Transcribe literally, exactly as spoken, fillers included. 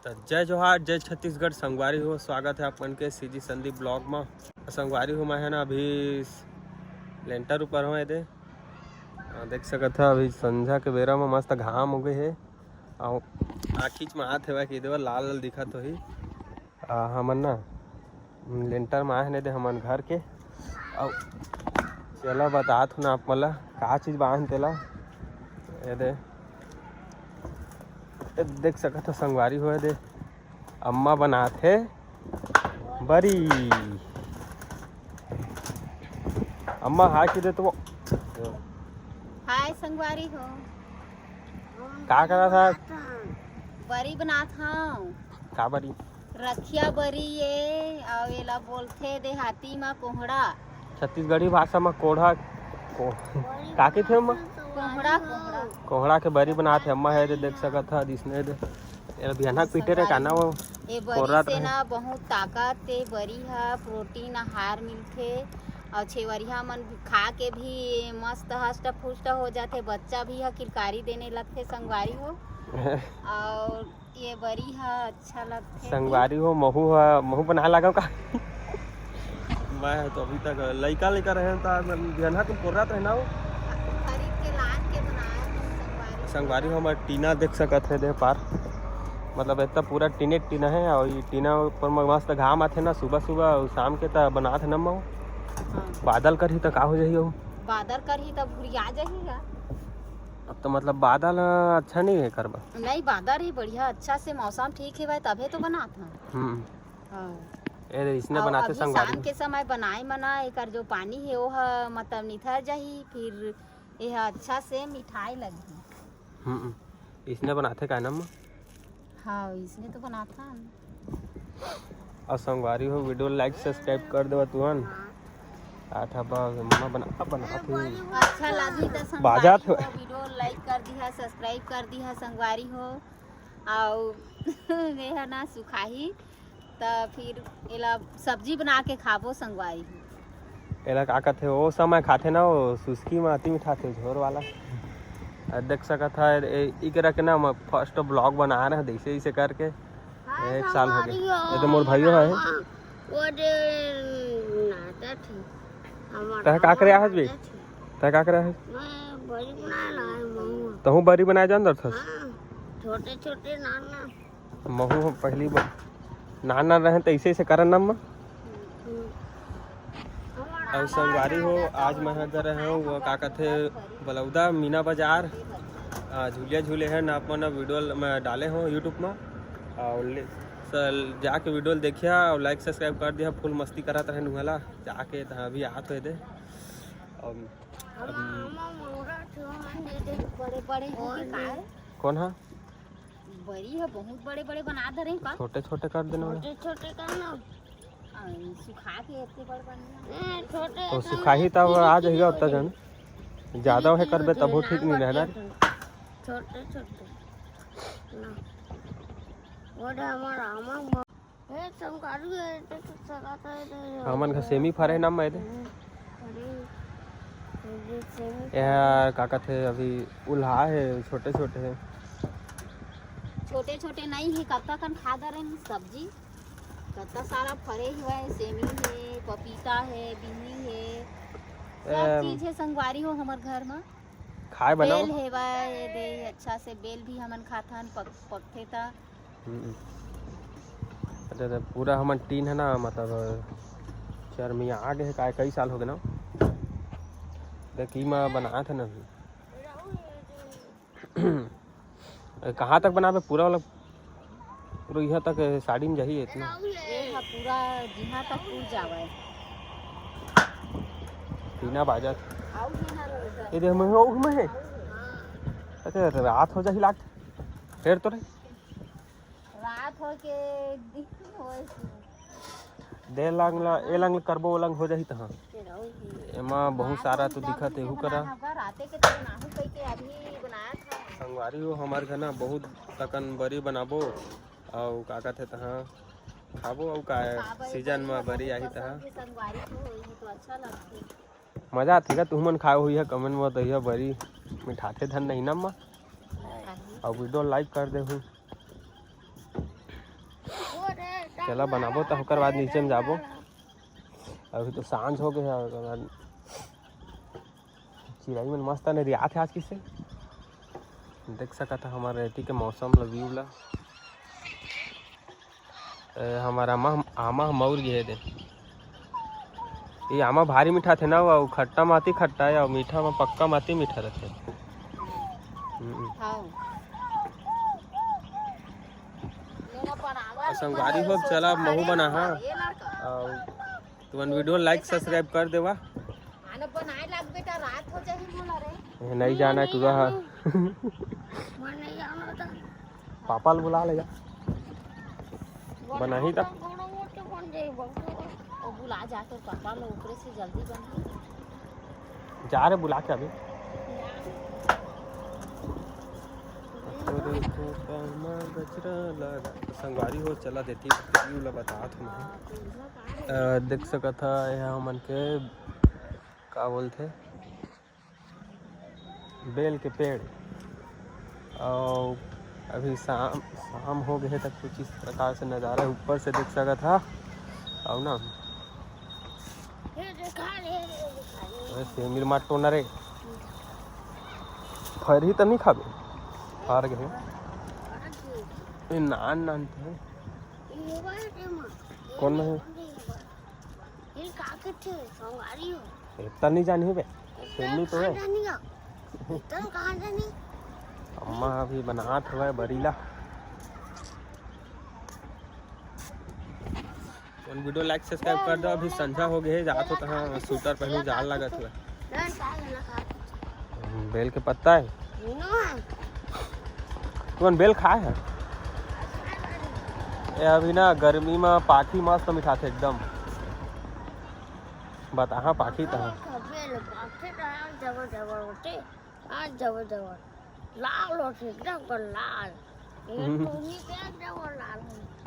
त जय जोहार, जय छत्तीसगढ़। संगवारी हो, स्वागत है आप मन के सीजी संदीप ब्लॉग म। संगवारी हो, मैं है ना अभी लेंटर ऊपर हो एदे। आ, देख सकत ह, अभी संझा के बेरा म मस्त घाम हो गए हे। अउ आँखीच म आत हेवय कि एदे बर लाल लाल दिखत होही। आ, हमन ना लेंटर म आए हन एदे हमन घर के। अउ चला बतात हूँ ना आप मन ला का चीज बांधन तेला। एदे, ए देख सकत हो संगवारी हो एदे अम्मा बनात हे बरी। अम्मा हाय कि दे तो। हाय संगवारी हो। का करत हस? बरी बनात हव। का बरी? रखिया बरी ये, अउ एला बोलथे देहाती म कोहड़ा। छत्तीसगढ़ी भाषा म कोढ़ा, को-, का कहिथे अम्मा? कोहड़ा, कोहड़ा। कोहड़ा के बरी बनात हे अम्मा हे, दे देख सकत ह, जिसने दे, एला बिहान के पीटे रे का ना वो, ये बरी कोर्रा से रहे। ना बहुत ताकत, ये बरी ह प्रोटीन आहार मिलथे, अउ छेवरिया मन खा के भी मस्त हष्ट पुष्ट हो जाथे, बच्चा भी ह किलकारी देने लगथे संगवारी हो। अउ ये बरी ह अच्छा लगथे। संगवारी हो, महू ह, महू बनाए लागव का? मैं ह तो अभी तक लइका लइका रहे त बिहनहा के पोर्रात रहे ना वो। खरीद के लान के बनाए हन संगवारी। संगवारी हो, हमर टीना देख सकत हे दे पार, मतलब इतना पूरा टीने टीना हे। अउ ये टीना ऊपर म मस्त घाम आथे ना सुबह सुबह, अउ शाम के त बनात हे ना मऊ। हाँ। बादल करही त का हो जाही हो? बादल करही त भुरिया जाही गा। अब तो मतलब बादल ह अच्छा नहीं है करबा। नहीं, बादल ही बढ़िया, अच्छा से मौसम ठीक हेवय तभे तो बनात हन। हम्म। हाँ। ए दे, इसने अउ बनाथे अभी संगवारी। शाम के समय बनाए म ना एकर जो पानी हे वो ह मतलब निथर जाही, फिर ये ह अच्छा से मिठाई लगही। हम्म, इसने बनाथे का नाम? हाँ, इसने तो बनाथन। अउ संगवारी हो, वीडियो like subscribe कर देवा तुहन। आठ हब्बा मम्मा बना, बनात हे। अच्छा लगी तो बाजात संगवारी हो। हो, वीडियो like कर दिहा, subscribe कर दिहा संगवारी हो। अउ ये ह ना सुखाही, त फिर एला सब्जी बना के खाबो संगवारी हो। एला का कथे, ओ समय खाथे ना, ओ सुस्की म अति मिठाथे, झोर वाला। अ, देख सकत ह, ए, इकरा के ना मैं first vlog बना रहे हैं, जैसे इसे करके हाँ, एक साल हो गए। संगवारी हो, ये तो मोर भाइयो है। वो दे नाचत हे। हमर तह का करे आहस बे? नाचत हे। तह का करे आहस? मैं बड़ी बनाए ला है, महुआ। तहूँ बरी बनाए जान दरथस? हाँ, छोटे छोटे नाना। महू हम पहली बार नान नान रहे त ऐसे ऐसे करन नम्मा। अउ संगवारी हो, आज मैं ह गे रहे हूँ वो का कथे बलौदा मीना बाजार, आ, झुलिया झूले हैं ना, अपन वीडियो ल-, मैं डाले हूँ YouTube में। अउ ले, स-, जाके वीडियो ल देखिया अउ like subscribe कर दिया। फुल मस्ती करत रहे नुहला जाके, त अभी आत हो दे। अउ, अभी बड़े बड़े हो गए का? कौन हा? बरी ह बहुत बड़े बड़े बना दे रहे का? छोटे छोटे कर देना। छोटे छोटे कर ना। आ, सुखा के इतने बड़ बड़ ना। ए, छोटे तो कर सुखाही ना, तब फिर आ जाएगा उतना जन। ज्यादा वहे करबे तबो ठीक नहीं रहना। छोटे छोटे ना। वो दे हमारा आमा। ए, संगवारी हो, देख सकत हे, हमन घर सेमी फरे ना मैं दे। अरे, ये सेमी यह का कथे अभी उल्हा है, छोटे छोटे है। छोटे छोटे नहीं है, कत्ता कन खा दे रहे हैं सब्जी। कत्ता सारा फरे हुआ है, सेमी है, पपीता है, बिन्नी है, सब एम। चीज है संगवारी हो हमर घर में। खाए बनाओ। बेल हेवय, ये दे अच्छा से बेल भी हमन खाथन, पक, पकथे त। हम्म। अरे, अरे, पूरा हमन टीन है ना, मतलब, चरमिया आ गए, काय, कई साल हो गए ना। देख, ई मा बनात है ना। कहाँ तक बनाबे? पूरा वाला, पूरा यहाँ तक साड़ी में जाही इतना। ये हा पूरा जिहाँ तक पूर जावय। टीना बाजत। आऊ ये हा रोड। ये देख, मैं, ओ, मैं है। अच्छा, रात हो जाही लाग। फेर तो रे। रात हो के दिन होए। दे लंग ला, ए लंग करबो, ओ लंग हो जाही तहाँ। एमा बहुत सारा तो दिखत हे, एहू करा। राते के तो बनाहू कहिके अभी बनाया था। संगवारी हो, हमर घर ना बहुत तकन बरी बनाबो, अउ का कहथे तहाँ खाबो, अउ का सीजन में बरी आही तहाँ। संगवारी हो, ये तो अच्छा लगथे। मजा आथे का तुमन खाए हुई है, comment में बताइए, बरी मिठाथे धन नहीं ना माँ। अउ वीडियो like कर देहू। चला बनाबो त ओकर बाद नीचे में जाबो। अभी तो सांझ हो गए हे, ओकर बाद चिरई मन मस्त ने रियात हे आज किसे। देख सकत ह हमर एती के मौसम ला, व्यू ला। ए, हमर आमा, आमा मऊर गे हे दे। ये आमा भारी मीठा थे ना, वो खट्टा माती खट्टा हे, और मीठा में पक्का माती मीठा रहते। हम्म। हाँ। अउ संगवारी हो, चला महू बना, हाँ। अउ तुमन video like subscribe कर देवा। आना बनाए लाग बेटा, रात हो जाही मोला रे। ए, नहीं जाना है टूरा हा। मैं नहीं जाना था। पापा ल बुला ले जा। बनाही त। वो बुला जा तोर पापा ल, ओकरे से जल्दी बनाही। जा रे बुला के अभी। तो संगवारी हो, चला देती व्यू ला बतात हूँ। अ, देख सकत ह, ये हमन के का बोलथे, बेल के पेड़। अउ अभी शाम, शाम हो गए हे, त कुछ इस प्रकार से नज़ारा ऊपर से देख सकत ह। अउ ना, ये देखा रे, ये देखा रे। अरे सेमी ल मार टोना रे, फरही त नहीं खाबे, हार गए। ये नान नान तो है। ये कौन में है? ये का कथे संगवारी हो? इतना नहीं जानी बे। इतना सेमी तो है। कहाँ जानी हो? इतना कहाँ जानी? अम्मा अभी बनात हवय बरीला। उन video like subscribe कर दो। अभी संझा हो गए हे, जात हो तहाँ सूटर पहनू जाल लागत हवय। बेल के पत्ता है। तुमन बेल खाए है? ए, अभी ना गर्मी में पाखी मस्त मिठाथे एकदम। बताहा पाखी तहा। बेल पाखी तहा जबर जबर होते। आज जबर जबर। लाल होते एकदम कर लाल। ये हम्म। टूनी के एकदम लाल होते।